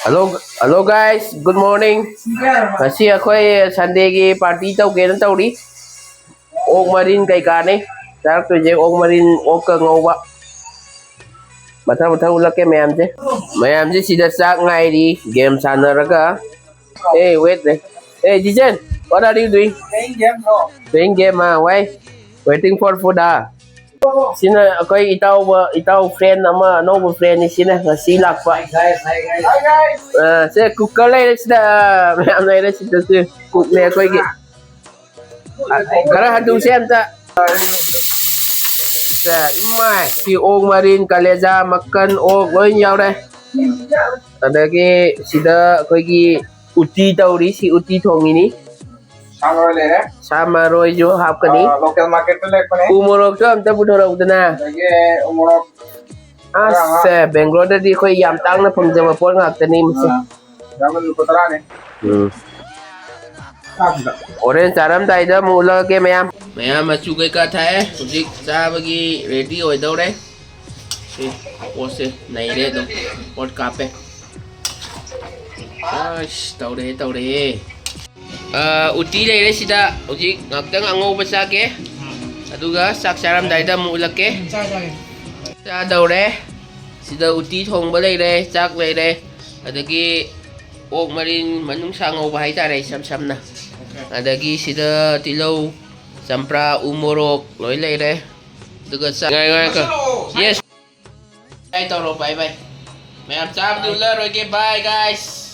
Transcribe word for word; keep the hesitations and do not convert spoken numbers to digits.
Hello, hello guys, good morning. ꯉꯁꯤ ꯑꯩꯈꯣꯏ Sundayꯒꯤ party ꯇꯧꯒꯦꯅ ꯇꯧꯔꯤ꯫ ꯑꯣꯛ ꯃꯔꯤꯟ ꯀꯩꯀꯥꯅꯤ ꯆꯥꯔꯛꯇꯣꯏꯁꯦ, ꯑꯣꯛ ꯃꯔꯤꯟ, ꯑꯣꯛꯀ ꯉꯧꯕ, ꯃꯊꯪ ꯃꯊꯪ ꯎꯠꯂꯛꯀꯦ ꯃꯌꯥꯝꯁꯦ꯫ ꯃꯌꯥꯝꯁꯦ ꯁꯤꯗ ꯆꯥꯛ ꯉꯥꯏꯔꯤ, game ꯁꯥꯟꯅꯔꯒ꯫ Hey, wait, wait. Hey, Jijen, what are you doing? Playing game, bro. Playing game, ah? Why? Waiting for food, ah? ꯁꯤꯅ ꯑꯩꯈꯣꯏ ꯏꯇꯥꯎꯕ, ꯏꯇꯥꯎ friend ꯑꯃ, ꯑꯅꯧꯕ friendꯅꯤ ꯁꯤꯅ, ꯉꯁꯤ ꯂꯥꯛꯄ꯫ Hi, guys. Hi, guys. Hi, guys. ꯑ, ꯁꯦ, cooker ꯂꯩꯔꯦ ꯁꯤꯗ, ꯑ, ꯃꯌꯥꯝ ꯂꯩꯔꯦ ꯁꯤꯗꯁꯨ꯫ Cookꯅꯦ ꯑꯩꯈꯣꯏꯒꯤ꯫ ꯑ, ꯈꯔ ꯍꯟꯗꯣꯛꯁꯦ ꯑꯝꯇ꯫ ꯁꯦ, ꯏꯃꯥꯏ, ꯁꯤ ꯑꯣꯛ ꯃꯔꯤꯟ, ꯀꯂꯦꯖꯥ, ꯃꯀꯟ, ꯑꯣꯛ ꯂꯣꯏ ꯌꯥꯎꯔꯦ꯫ ꯑꯗꯒꯤ ꯁꯤꯗ ꯑꯩꯈꯣꯏꯒꯤ ꯎꯇꯤ ꯇꯧꯔꯤ, ꯁꯤ ꯎꯇꯤ ꯊꯣꯡꯉꯤꯅꯤ꯫ ꯁꯥ ꯃꯔꯣꯏ ꯂꯩꯔꯦ꯫ ꯁꯥ ꯃꯔꯣꯏꯁꯨ ꯍꯥꯞꯀꯅꯤ꯫ ꯑꯥ, local marketꯇ ꯂꯩꯔꯛꯄꯅꯦ꯫ ꯎ ꯃꯣꯔꯣꯛꯁꯨ ꯑꯝꯇ ꯄꯨꯊꯣꯔꯛꯎꯗꯅ꯫ ꯑꯗꯒꯤ ꯎ ꯃꯣꯔꯣꯛ ꯑꯁ, ꯈꯔ ꯑꯃ꯫ Bangaloreꯗꯗꯤ ꯑꯩꯈꯣꯏ ꯌꯥꯝ ꯇꯥꯡꯅ ꯐꯪꯖꯕ ꯄꯣꯠ ꯉꯥꯛꯇꯅꯤ ꯃꯁꯤ꯫ ꯑꯥ, ꯌꯥꯝꯅ ꯂꯨꯄꯥ ꯇꯔꯥꯅꯦ꯫ ꯎꯝ꯫ ꯆꯥꯁꯤꯗ꯫ ꯍꯣꯔꯦꯟ ꯆꯥꯔꯝꯗꯥꯏꯗ ꯑꯃꯨꯛ ꯎꯠꯂꯛꯑꯒꯦ ꯃꯌꯥꯝ꯫ ꯃꯌꯥꯝ ꯃꯆꯨ ꯀꯩꯀꯥ ꯊꯥꯛꯑꯦ꯫ ꯍꯧꯖꯤꯛ ꯆꯥꯕꯒꯤ ready ꯑꯣꯏꯗꯧꯔꯦ꯫ ꯁꯤ ꯄꯣꯠꯁꯦ ꯅꯩꯔꯦ ꯑꯗꯨꯝ꯫ ꯄꯣꯠ ꯀꯥꯞꯄꯦ꯫ ꯑꯁ, ꯇꯧꯔꯦ, ꯇꯧꯔꯦ꯫ ꯑ, ꯎꯇꯤ ꯂꯩꯔꯦ ꯁꯤꯗ꯫ ꯍꯧꯖꯤꯛ ꯉꯥꯛꯇꯪ ꯑꯉꯧꯕ ꯆꯥꯒꯦ꯫ ꯑꯗꯨꯒ ꯆꯥꯛ ꯆꯥꯔꯝꯗꯥꯏꯗ ꯑꯃꯨꯛ ꯎꯠꯂꯛꯀꯦ꯫ ꯆꯥ ꯆꯥꯒꯦ꯫ ꯆꯥꯗꯧꯔꯦ꯫ ꯁꯤꯗ ꯎꯇꯤ ꯊꯣꯡꯕ ꯂꯩꯔꯦ, ꯆꯥꯛ ꯂꯩꯔꯦ꯫ ꯑꯗꯒꯤ ꯑꯣꯛ ꯃꯔꯤꯟ, ꯃꯅꯨꯡꯁꯥ ꯉꯧꯕ ꯍꯥꯏꯇꯥꯔꯦ, ꯏꯁꯝ ꯁꯝꯅ꯫ ꯑꯣꯀꯦ꯫ ꯑꯗꯒꯤ ꯁꯤꯗ ꯇꯤꯜꯍꯧ, ꯆꯝꯄ꯭ꯔꯥ, ꯎ ꯃꯣꯔꯣꯛ ꯂꯣꯏ ꯂꯩꯔꯦ꯫ ꯑꯗꯨꯒ ꯆꯥ-, ꯉꯥꯏ-, ꯉꯥꯏ-, ꯉꯥꯏ-, ꯆꯥꯁꯜꯂꯣ! Yes꯫ Bye ꯇꯧꯔꯣ, bye bye꯫ ꯃꯌꯥꯝ ꯆꯥꯕꯗꯤ ꯎꯠꯂꯔꯣꯏꯒꯦ, bye guys꯫